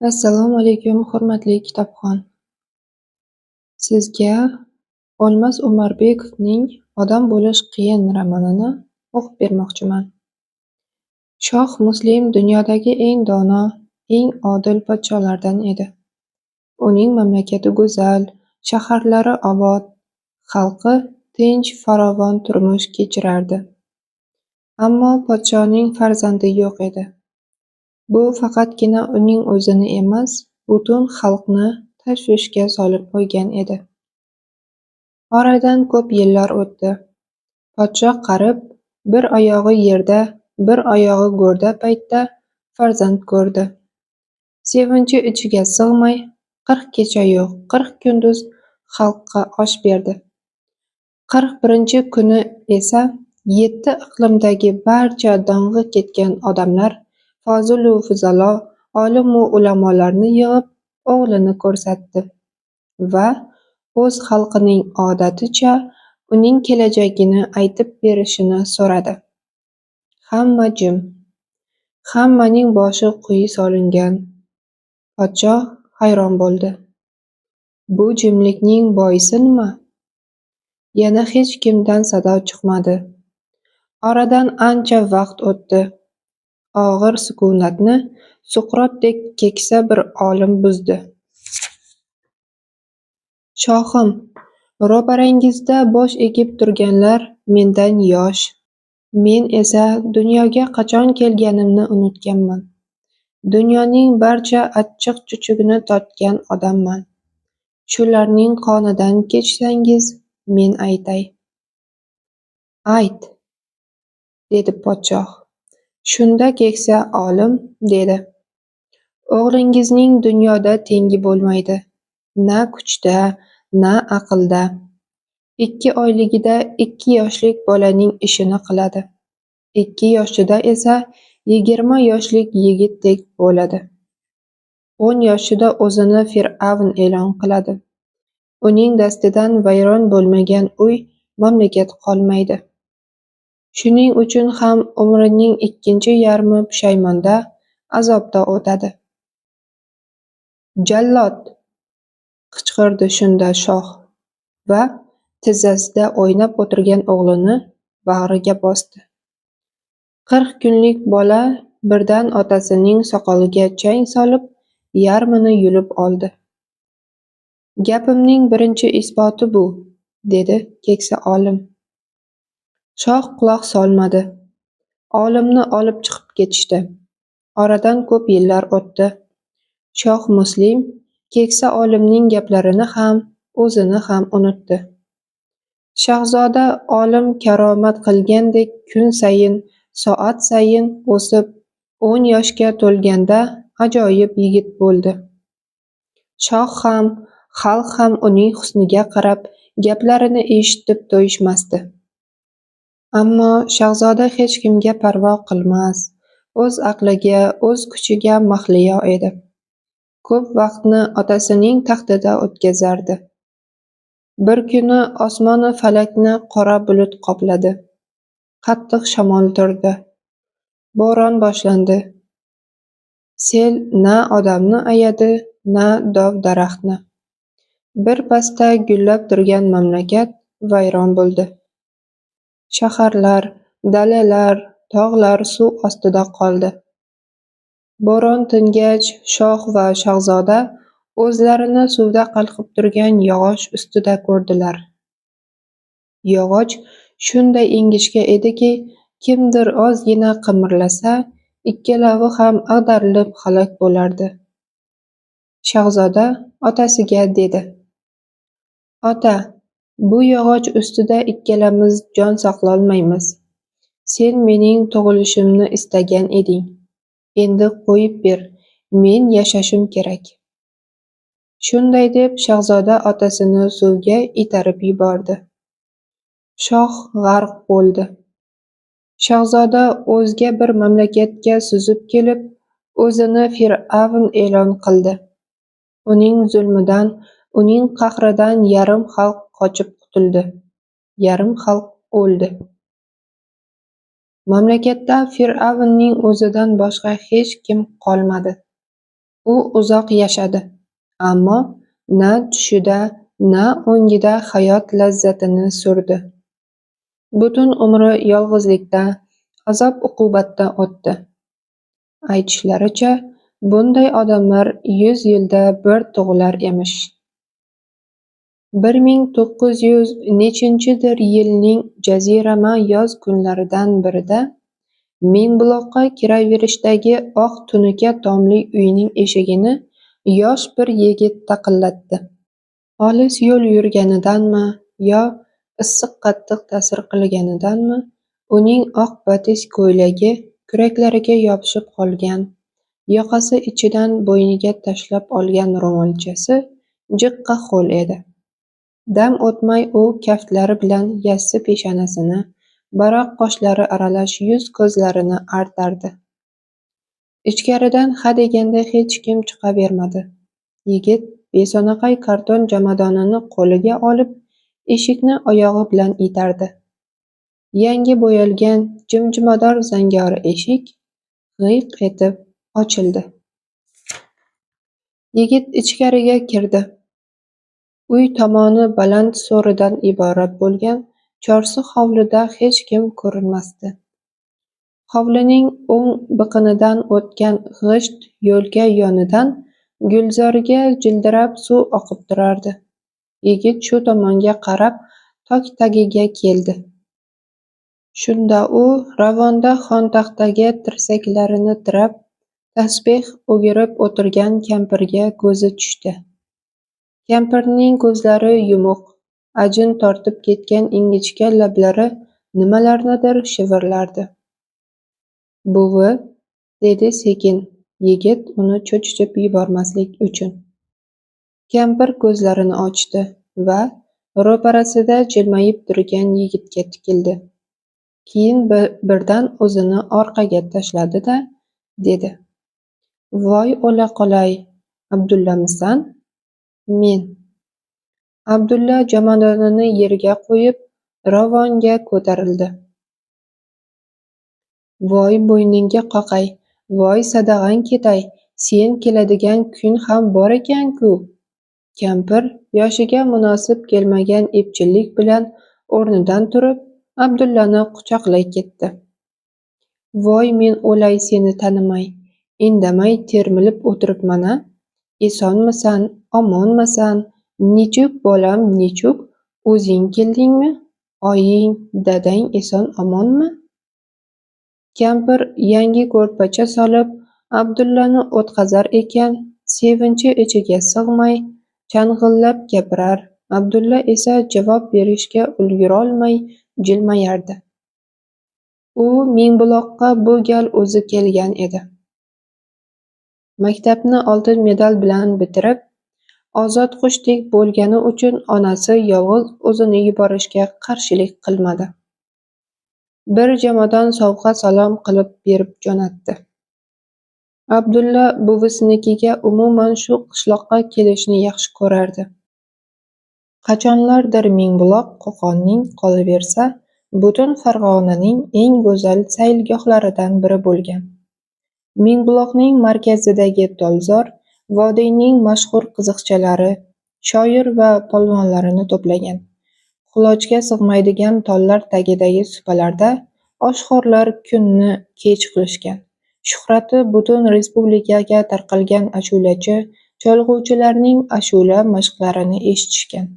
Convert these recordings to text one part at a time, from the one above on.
Assalomu alaykum, hurmatli kitobxon. Sizga O'lmas Umarbekovning "Odam bo'lish qiyin" romanini o'qib bermoqchiman. Shoh Muslim dunyodagi eng dono, eng odil podsholardan edi. Uning mamlakati go'zal, shaharlari obod, xalqi tinch, farovon turmush kechirardi. Ammo podshoning farzandi yo'q edi. Bu faqatgina uning o'zini emas, butun xalqni tashvishga solib qo'ygan edi. Oradan ko'p yillar o'tdi. Podsho qarib, bir oyog'i yerda, bir oyog'i go'rda paytda farzand ko'rdi. Sevinchi ichiga sig'may, 40 kecha-yu 40 kunduz xalqqa osh berdi. 41-kuni esa 7 iqlimdagi barcha dong'i ketgan odamlar, fozilu fuzalo, olimu ulamolarni yig'ib, o'g'lini ko'rsatdi va o'z xalqining odaticha uning kelajagini aytib berishini so'radi. Hamma jim. Hammaning boshi quyi solingan. Podsho hayron bo'ldi. Bu jimlikning boisi nima? Yana hech kimdan sado chiqmadi. Oradan ancha vaqt o'tdi. Og'ir sukunatni Suqrotdek keksa bir olim buzdi. Shohim, ro'parangizda bosh egib turganlar mendan yosh. Men esa dunyoga qachon kelganimni unutganman. Dunyoning barcha achchiq-chuchugini totgan odamman. Shularning qonidan kechsangiz, men aytay. Ayt, dedi podshoh. Shunda keksa olim dedi: O'g'lingizning dunyoda tengi bo'lmaydi. Na kuchda, na aqlda. 2 oyligida 2 yoshlik bolaning ishini qiladi. 2 yoshida esa 20 yoshlik yigitdek bo'ladi. 10 yoshida o'zini fir'avn e'lon qiladi. Uning dastidan vayron bo'lmagan uy, mamlakat qolmaydi. Shuning uchun ham umrining ikkinchi yarmi pushaymonda, azobda o'tadi. Jallod! Qichqirdi shunda shoh va tizzasida o'ynab o'tirgan o'g'lini bag'riga bosdi. 40 kunlik bola birdan otasining soqoliga chang solib, yarmini yulib oldi. Gapimning birinchi isboti bu, dedi keksa olim. Shoh quloq solmadi. Olimni olib chiqib ketishdi. Oradan ko'p yillar o'tdi. Shoh Muslim keksa olimning gaplarini ham, o'zini ham unutdi. Shahzoda olim karomat qilgandek kun sayin, soat sayin o'sib, 10 yoshga to'lganda ajoyib yigit bo'ldi. Shoh ham, xalq ham uning husniga qarab, gaplarini eshitib to'yishmasdi. Ammo shahzoda hech kimga parvo qilmas, o'z aqliga, o'z kuchiga mahliyo edi. Ko'p vaqtni otasining taxtida o'tkazardi. Bir kuni osmonu falakni qora bulut qopladi. Qattiq shamol turdi. Bo'ron boshlandi. Sel na odamni ayadi, na dov-daraxtni. Bir pasda gullab turgan mamlakat vayron bo'ldi. Shaharlar, dalalar, tog'lar suv ostida qoldi. Bo'ron tingach, shoh va shahzoda o'zlarini suvda qalqib turgan yog'och ustida ko'rdilar. Yog'och shunday ingichka ediki, kimdir ozgina qimirlasa, ikkalovi ham ag'darilib halok bo'lardi. Shahzoda otasiga dedi: Ota, bu yog'och ustida ikkalamiz jon saqlolmaymiz. Sen mening tug'ilishimni istagan eding. Endi qo'yib ber, men yashashim kerak. Shunday deb shahzoda otasini suvga itarib yubordi. Shoh g'arq bo'ldi. Shahzoda o'zga bir mamlakatga suzib kelib, o'zini fir'avn e'lon qildi. Uning zulmidan, uning qahridan yarim xalq qochib qutuldi, yarim xalq o'ldi. Mamlakatda fir'avnning o'zidan boshqa hech kim qolmadi. U uzoq yashadi, ammo na tushida, na o'ngida hayot lazzatini surdi. Butun umri yolg'izlikda, azob-uqubatda o'tdi. Aytishlaricha, bunday odamlar 100 yilda bir tug'ilar emish. 1900 nechinchidir yilning jazirama yoz kunlaridan birida Mingbuloqqa kiraverishdagi oq tunuka tomli uyning eshigini yosh bir yigit taqillatdi. Olis yo'l yurganidanmi yo issiq qattiq ta'sir qilganidanmi, uning oq batist ko'ylagi kuraklariga yopishib qolgan, yoqasi ichidan bo'yniga tashlab olgan ro'molchasi jiqqa ho'l edi. Dam o'tmay u kaftlari bilan yassi peshonasini, baroq qoshlari aralash yuz-ko'zlarini artardi. Ichkaridan hadeganda hech kim chiqavermadi. Yigit beso'naqay karton jomadonini qo'liga olib, eshikni oyog'i bilan itardi. Yangi bo'yalgan jimjimador zangori eshik g'iyq etib ochildi. Yigit ichkariga kirdi. Uy tomoni baland so'ridan iborat bo'lgan chorsi hovlida hech kim ko'rinmasdi. Hovlining o'ng biqinidan o'tgan g'isht yo'lka yonidan gulzorga jildirab suv oqib turardi. Yigit shu tomonga qarab tok tagiga keldi. Shunda u ravonda xontaxtaga tirsaklarini tirab, tasbeh o'girib o'tirgan kampirga ko'zi tushdi. Kampirning ko'zlari yumuq, ajin tortib ketgan ingichka lablari nimalarnidir shivirlardi. "Buvi", dedi sekin yigit uni cho'chitib yubormaslik uchun. Kampir ko'zlarini ochdi va ro'parasida jilmayib turgan yigitga tikildi. Keyin birdan o'zini orqaga tashladi-da, dedi: "Voy o'la qolay, Abdullamisan?" "Men." Abdulla jomadonini yerga qo'yib, rovonga ko'tarildi. "Voy bo'yningga qoqay, voy sadag'ang ketay, sen keladigan kun ham bor ekan-ku!" Kampir yoshiga munosib kelmagan epchillik bilan o'rnidan turib, Abdullani quchoqlay ketdi. "Voy men o'lay seni tanimay, indamay termilib o'tiribman-a? Esonmisan, omonmisan, nechuk bolam, nechuk, o'zing keldingmi? Oying, dadang eson-omonmi?" Kampir yangi ko'rpacha solib, Abdullani o'tqazar ekan, sevinchi ichiga sig'may, chang'illab gapirar, Abdulla esa javob berishga ulgurolmay jilmayardi. U Mingbuloqqa bu gal o'zi kelgan edi. Maktabni oltin medal bilan bitirib, ozod qushdek bo'lgani uchun onasi yolg'iz o'zini yuborishga qarshilik qilmadi. Bir jomadon sovg'a-salom qilib berib jo'natdi. Abdulla buvisinikiga, umuman shu qishloqqa kelishni yaxshi ko'rardi. Qachonlardir Mingbuloq Qo'qonning, qolaversa, butun Farg'onaning eng go'zal saylgohlaridan biri bo'lgan. Mingbuloqning markazidagi tolzor vodiyning mashhur qiziqchalari, shoir va polvonlarini to'plagan. Qulochga sig'maydigan tollar tagidagi supalarda oshxo'rlar kunni kech qilishgan. Shuhrati butun respublikaga tarqalgan ashulachi, cholg'uvchilarning ashula mashqlarini eshitishgan.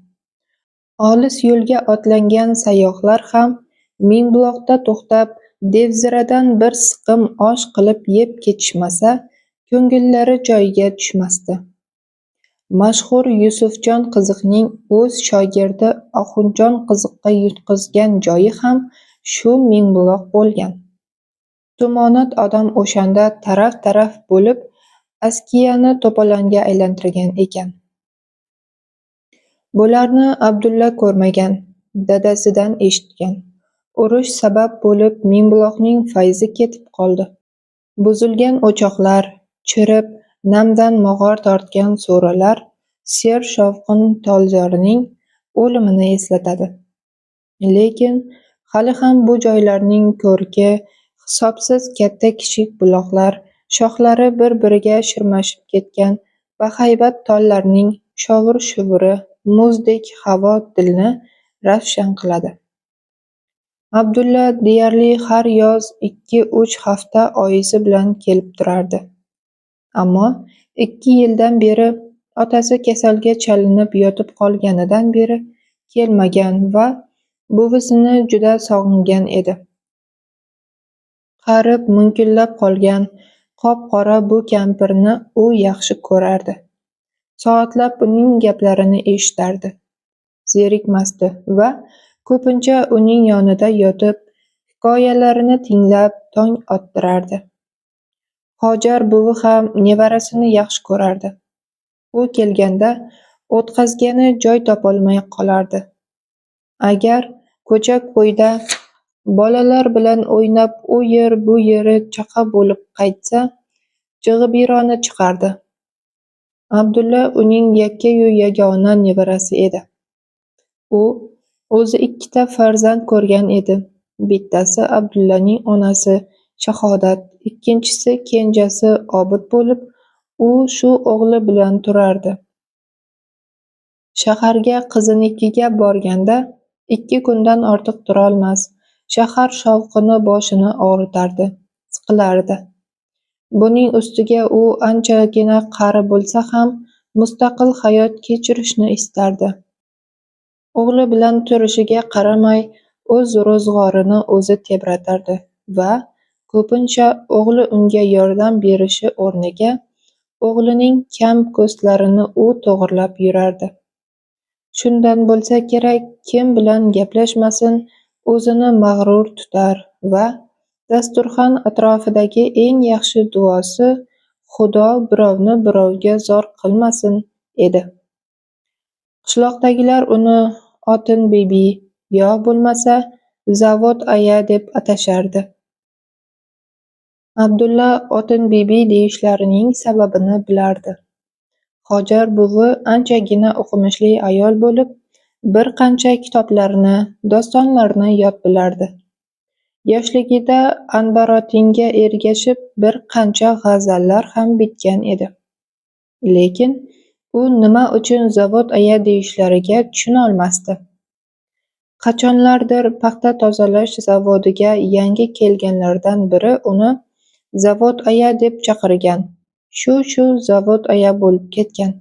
Olis yo'lga otlangan sayyohlar ham Mingbuloqda to'xtab, devziradan bir siqim osh qilib yeb ketishmasa, ko'ngillari joyiga tushmasdi. Mashhur Yusufjon qiziqning o'z shogirdi Oxunjon qiziqqa yutqizgan joyi ham shu Mingbuloq bo'lgan. Tumonat odam o'shanda taraf-taraf bo'lib, Askiyani to'polonga aylantirgan ekan. Bularni Abdulla ko'rmagan, dadasidan eshitgan. Urush sabab bo'lib Mingbuloqning fayzi ketib qoldi. Buzilgan o'choqlar, chirib, namdan mog'or tortgan so'rilar sershovqin tolzorning o'limini eslatadi. Lekin hali ham bu joylarning ko'rki, hisobsiz katta-kichik buloqlar, Shoxlari bir-biriga shirmashib ketgan bahaybat tollarning shovur-shuvuri, muzdek havo dilni ravshan qiladi. Abdulla deyarli har yoz 2-3 hafta oyisi bilan kelib turardi. Ammo 2 yildan beri, otasi kasalga chalinib yotib qolganidan beri kelmagan va buvisini juda sog'ingan edi. Qarib, munkillab qolgan qop-qora bu kampirni u yaxshi ko'rardi. Soatlab uning gaplarini eshitardi. Zerikmasdi va ko'pincha uning yonida yotib, hikoyalarini tinglab tong ottirardi. Hojar buvi ham nevarasini yaxshi ko'rardi. U kelganda o'tqazgani joy topolmay qolardi. Agar ko'cha-ko'yda bolalar bilan o'ynab u yer bu yeri chaqa bo'lib qaytsa, jig'ibironi chiqardi. Abdulla uning yakkayu yagona nevarasi edi. U o'zi 2 ta farzand ko'rgan edi. Bittasi Abdullaning onasi Shahodat, ikkinchisi kenjasi Obid bo'lib, u shu o'g'li bilan turardi. Shaharga qizinikiga borganda 2 kundan ortiq turolmas, shahar shovqini boshini og'ritardi, siqilardi. Buning ustiga u anchagina qari bo'lsa ham mustaqil hayot kechirishni istardi. O'g'li bilan turishiga qaramay o'z ro'zg'orini o'zi tebratardi va ko'pincha o'g'li unga yordam berishi o'rniga o'g'lining kam-ko'stlarini u to'g'rilab yurardi. Shundan bo'lsa kerak, kim bilan gaplashmasin o'zini mag'rur tutar va dasturxon atrofidagi eng yaxshi duosi "Xudo birovni birovga zor qilmasin" edi. Qishloqdagilar uni Otinbibi yo bo'lmasa Zavod aya deb atashardi. Abdulla Otinbibi deyishlarining sababini bilardi. Hojar buvi anchagina o'qimishli ayol bo'lib, bir qancha kitoblarni, dostonlarni yod bilardi. Yoshligida Anbarotinga ergashib bir qancha g'azallar ham bitgan edi. Lekin u nima uchun Zavod aya deyishlariga tushunolmasdi. Qachonlardir paxta tozalash zavodiga yangi kelganlardan biri uni Zavod aya deb chaqirgan. Shu-shu Zavod aya bo'lib ketgan.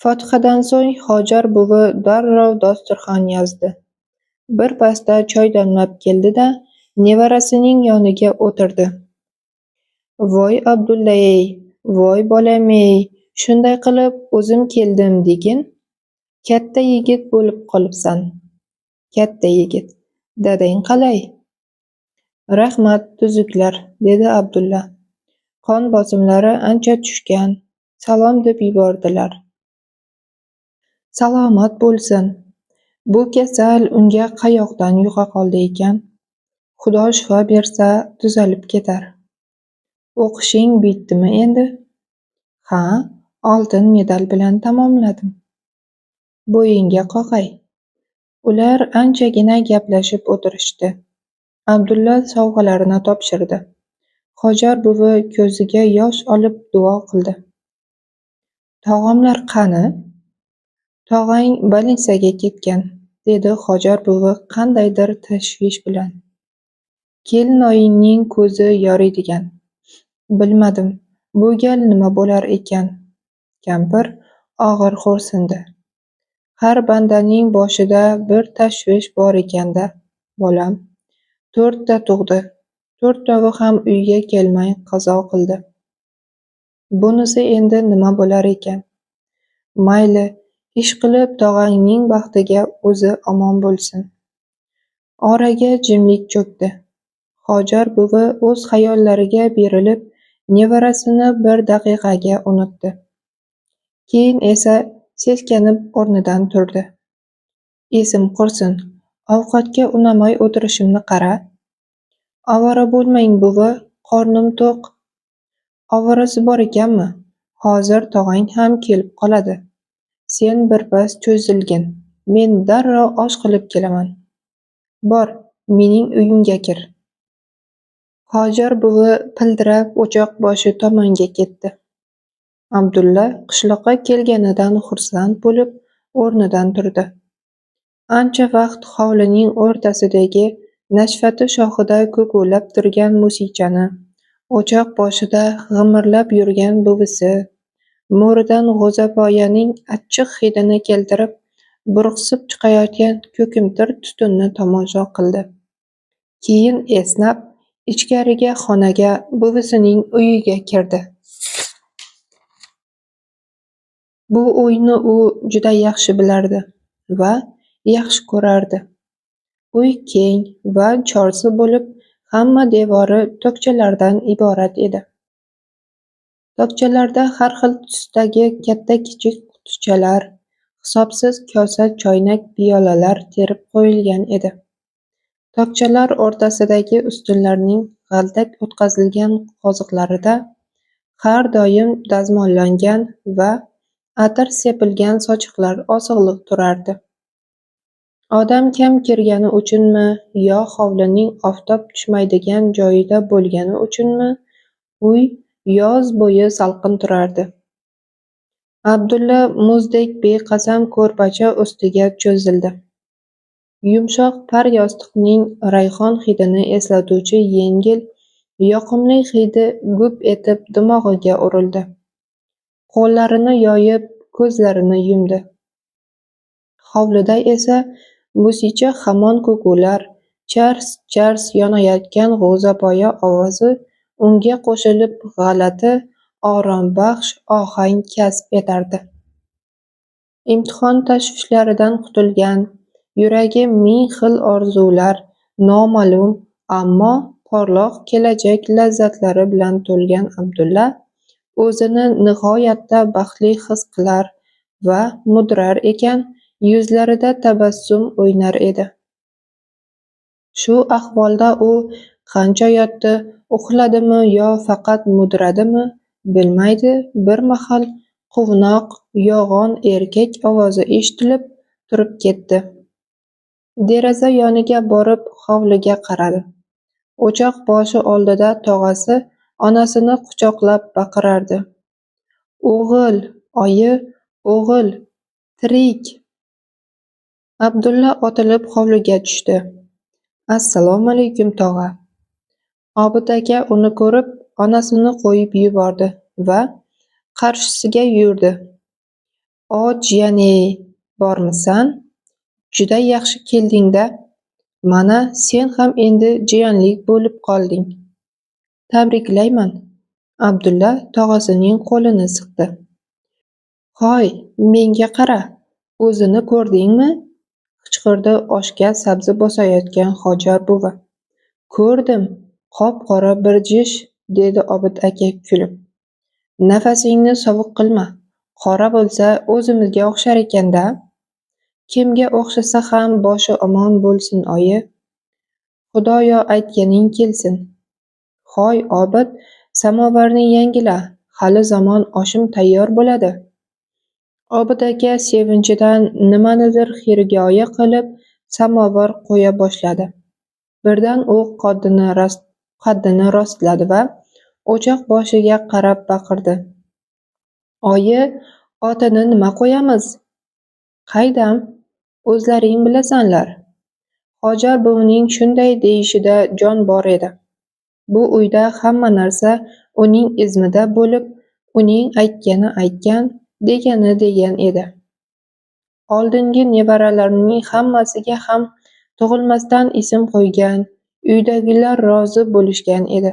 Fotihadan so'ng Hojar buvi darrov dasturxon yozdi. Bir pasda choy damlab keldi-da, nevarasining yoniga o'tirdi. "Voy Abdulla-ey, voy bolam-ey, shunday qilib o'zim keldim degin. Katta yigit bo'lib qolibsan. Katta yigit. Dadang qalay?" "Rahmat, tuzuklar", dedi Abdulla. Qon bosimlari ancha tushgan, salom deb yubordilar. Salomat bo'lsin. Bu kasal unga qayoqdan yuqa qoldi ekan? Xudo shifo bersa, tuzalib ketar. O'qishing bitdimi endi? Ha, oltin medal bilan tamomladim. Bo'yinga qoqay. Ular anchagina gaplashib o'tirishdi. Abdulla sovg'alarini topshirdi. Hojar buvi ko'ziga yosh olib duo qildi. Tog'amlar qani? Tog'ang больницаga ketgan, dedi Hojar buvi qandaydir tashvish bilan. Kelinoyingning ko'zi yoriydigan. Bilmadim, bu gal nima bo'lar ekan? Kampir og'ir xo'rsindi. Har bandaning boshida bir tashvish bor ekan-da, bolam. 4 ta tug'di. 4tovi ham uyga kelmay qazo qildi. Bunisi endi nima bo'lar ekan? Mayli, ishqilib tog'angning baxtiga o'zi omon bo'lsin. Oraga jimlik cho'kdi. Hojar buvi o'z xayollariga berilib, nevarasini bir daqiqaga unutdi. Keyin esa seskanib o'rnidan turdi. Esim qursin, ovqatga unamay o'tirishimni qara. Ovora bo'lmang buvi, qornim to'q. Ovorasi bor ekanmi? Hozir tog'ang ham kelib qoladi. Sen birpas cho'zilgin, men darrov osh qilib kelaman. Bor, mening uyimga kir. Hojar buvi pildirab o'choq boshi tomonga ketdi. Abdulla qishloqqa kelganidan xursand bo'lib o'rnidan turdi. Ancha vaqt hovlining o'rtasidagi nashfati shoxida ko'kuvlab turgan musichani, o'choq boshida g'imirlab yurgan buvisi, mo'ridan g'o'zapoyaning achchiq hidini keltirib, burqsib chiqayotgan ko'kimtir tutunni tomosha qildi. Keyin esnab, ichkarigi xonaga, buvisining uyiga kirdi. Bu uyni u juda yaxshi bilardi va yaxshi ko'rardi. Uy keng va chorsi bo'lib, hamma devori tokchalardan iborat edi. Tokchalarda har xil tusdagi katta-kichik qutichalar, hisobsiz kosa-choynak, piyolalar terib qo'yilgan edi. Tokchalar o'rtasidagi ustunlarning g'altak o'tqazilgan qoziqlarida har doim dazmollangan va atir sepilgan sochiqlar osig'liq turardi. Odam kam kirgani uchunmi yo hovlining oftob tushmaydigan joyida bo'lgani uchunmi, uy yoz bo'yi salqin turardi. Abdulla muzdek beqasam ko'rpacha ustiga cho'zildi. Yumshoq par yostiqning rayhon hidini eslatuvchi yengil, yoqimli hidi gup etib dimog'iga urildi. Qo'llarini yoyib, ko'zlarini yumdi. Hovlida esa musicha hamon ko'kular, chars-chars yonayotgan g'o'zapoya ovozi unga qo'shilib g'alati, orombaxsh ohang kasb etardi. Imtihon tashvishlaridan qutulgan, yuragi ming xil orzular, noma'lum, ammo porloq kelajak lazzatlari bilan to'lgan Abdulla o'zini nihoyatda baxtli his qilar va mudrar ekan, yuzlarida tabassum o'ynar edi. Shu ahvolda u qancha yotdi, uxladimi yo faqat mudradimi, bilmaydi, bir mahal quvnoq, yo'g'on erkak ovozi eshitilib, turib ketdi. Deraza yoniga borib hovliga qaradi. O'choq boshi oldida tog'asi onasini quchoqlab baqirardi. O'g'il, oyi, o'g'il, tirik! Abdulla otilib hovliga tushdi. Assalomu alaykum, tog'a. Obid aka uni ko'rib, onasini qo'yib yubordi va qarshisiga yurdi. O jiyane, bormisan? Juda yaxshi kelding-da. Mana sen ham endi jiyanlik bo'lib qolding. Tabriklayman. Abdulla tog'asining qo'lini siqdi. Hoy, menga qara, o'zini ko'rdingmi? Qichqirdi oshga sabzi bosayotgan Hojar buva. Ko'rdim, qop-qora bir jish, dedi Obid aka kulib. Nafasingni sovuq qilma, qora bo'lsa o'zimizga o'xshar ekan-da. Kimga o'xshasa ham boshi omon bo'lsin, oyi. Xudoyo aytganing kelsin. Hoy Obid, samovarni yangila, hali zamon oshim tayyor bo'ladi. Obid aka sevinchidan nimanidir xirgoyi qilib samovar qo'ya boshladi. Birdan u qaddini rostladi va o'choq boshiga qarab baqirdi. Oyi, otini nima qo'yamiz? Qaydam, o'zlaring bilasanlar. Hojar buvining shunday deyishida jon bor edi. Bu uyda hamma narsa uning izmida bo'lib, uning aytgani aytgan, degani degan edi. Oldingi nevaralarining hammasiga ham tug'ilmasdan ism qo'ygan, uydagilar rozi bo'lishgan edi.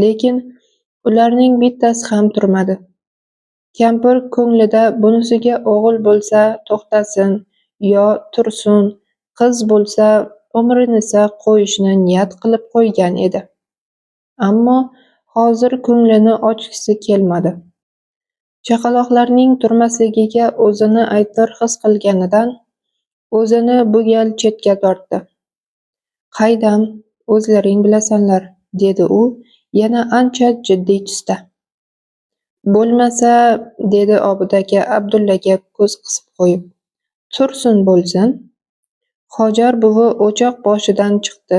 Lekin ularning bittasi ham turmadi. Kampir ko'nglida bunisiga o'g'il bo'lsa to'xtasin yo tursin, qiz bo'lsa umrinisa qo'yishni niyat qilib qo'ygan edi. Ammo hozir ko'nglini ochgisi kelmadi. Chaqaloqlarning turmasligiga o'zini aybdor his qilganidan o'zini bu gal chetga tortdi. Qaydam, o'zlaring bilasanlar, dedi u yana ancha jiddiy tusda. Bo'lmasa, dedi Obid aka Abdullaga ko'z qisib qo'yib. Tursun bo'lsin. Hojar buvi o'choq boshidan chiqdi.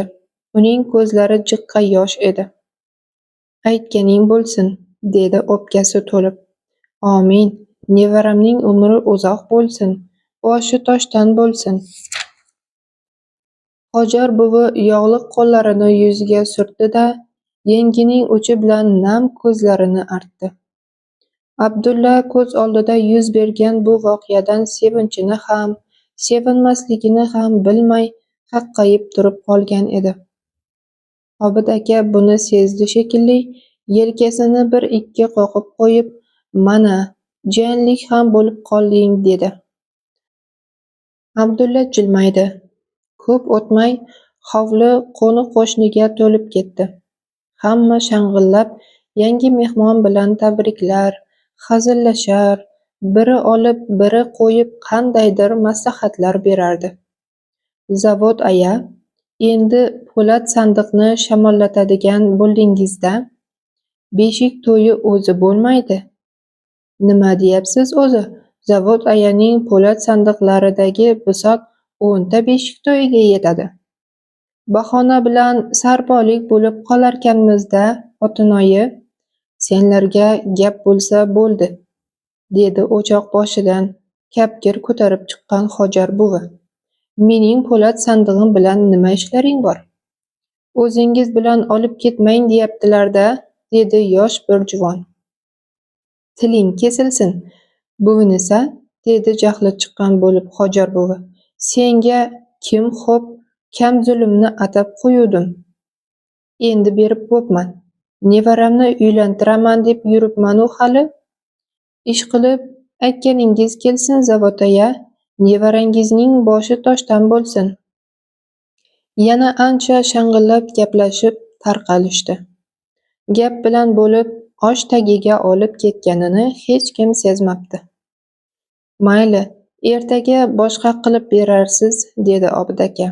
Uning ko'zlari jiqqa yosh edi. Aytganing bo'lsin, dedi o'pkasi to'lib. Omin, nevaramning umri uzoq bo'lsin, boshi toshdan bo'lsin. Hojar buvi yog'liq qo'llarini yuziga surtdi-da, yengining uchi bilan nam ko'zlarini artdi. Abdulla ko'z oldida yuz bergan bu voqeadan sevinchini ham, sevinmasligini ham bilmay qaqqayib turib qolgan edi. Obid aka buni sezdi shekilli, yelkasini bir-ikki qoqib qo'yib, mana, jiyanlik ham bo'lib qolding, dedi. Abdulla jilmaydi. Ko'p o'tmay hovli qo'ni-qo'shniga to'lib ketdi. Hamma shang'illab yangi mehmon bilan tabriklar, hazillashar, biri olib, biri qo'yib qandaydir maslahatlar berardi. Zavod aya, endi po'lat sandiqni shamollatadigan bo'ldingiz-da, beshik to'yi o'zi bo'lmaydi. Nima deyapsiz o'zi, zavod ayaning po'lat sandiqlaridagi bisot 10 ta beshik to'yiga yetadi. Bahona bilan sarpolik bo'lib qolarkanmiz-da, otinoyi. Senlarga gap bo'lsa bo'ldi, dedi o'choq boshidan kapgir ko'tarib chiqqan Hojar buvi. Mening po'lat sandig'im bilan nima ishlaring bor? O'zingiz bilan olib ketmang deyaptilar-da, dedi yosh bir juvon. Tiling kesilsin, buvinisa, dedi jahli chiqqan bo'lib Hojar buvi. Senga kim xo'p kamzulimni atab qo'yuvdim. Endi berib bo'pman. Nevaramni uylantiraman deb yuribman-u hali. Ishqilib, aytganingiz kelsin, zavod aya, nevarangizning boshi toshdan bo'lsin. Yana ancha shang'illab gaplashib tarqalishdi. Gap bilan bo'lib osh tagiga olib ketganini hech kim sezmabdi. Mayli, ertaga boshqa qilib berarsiz, dedi Obid aka.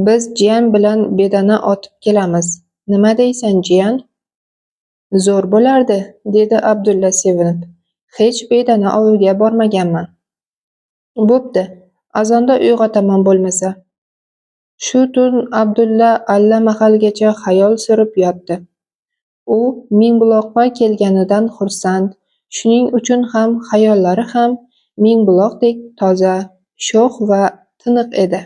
Biz jiyan bilan bedana otib kelamiz. Nima deysan, jiyan? Zo'r bo'lardi, dedi Abdulla sevinib. Hech bedana oviga bormaganman. Bo'pti, azonda uyg'otaman bo'lmasa. Shu tun Abdulla allamahalgacha xayol surib yotdi. U Mingbuloqqa kelganidan xursand, shuning uchun ham xayollari ham Mingbuloqdek toza, sho'x va tiniq edi.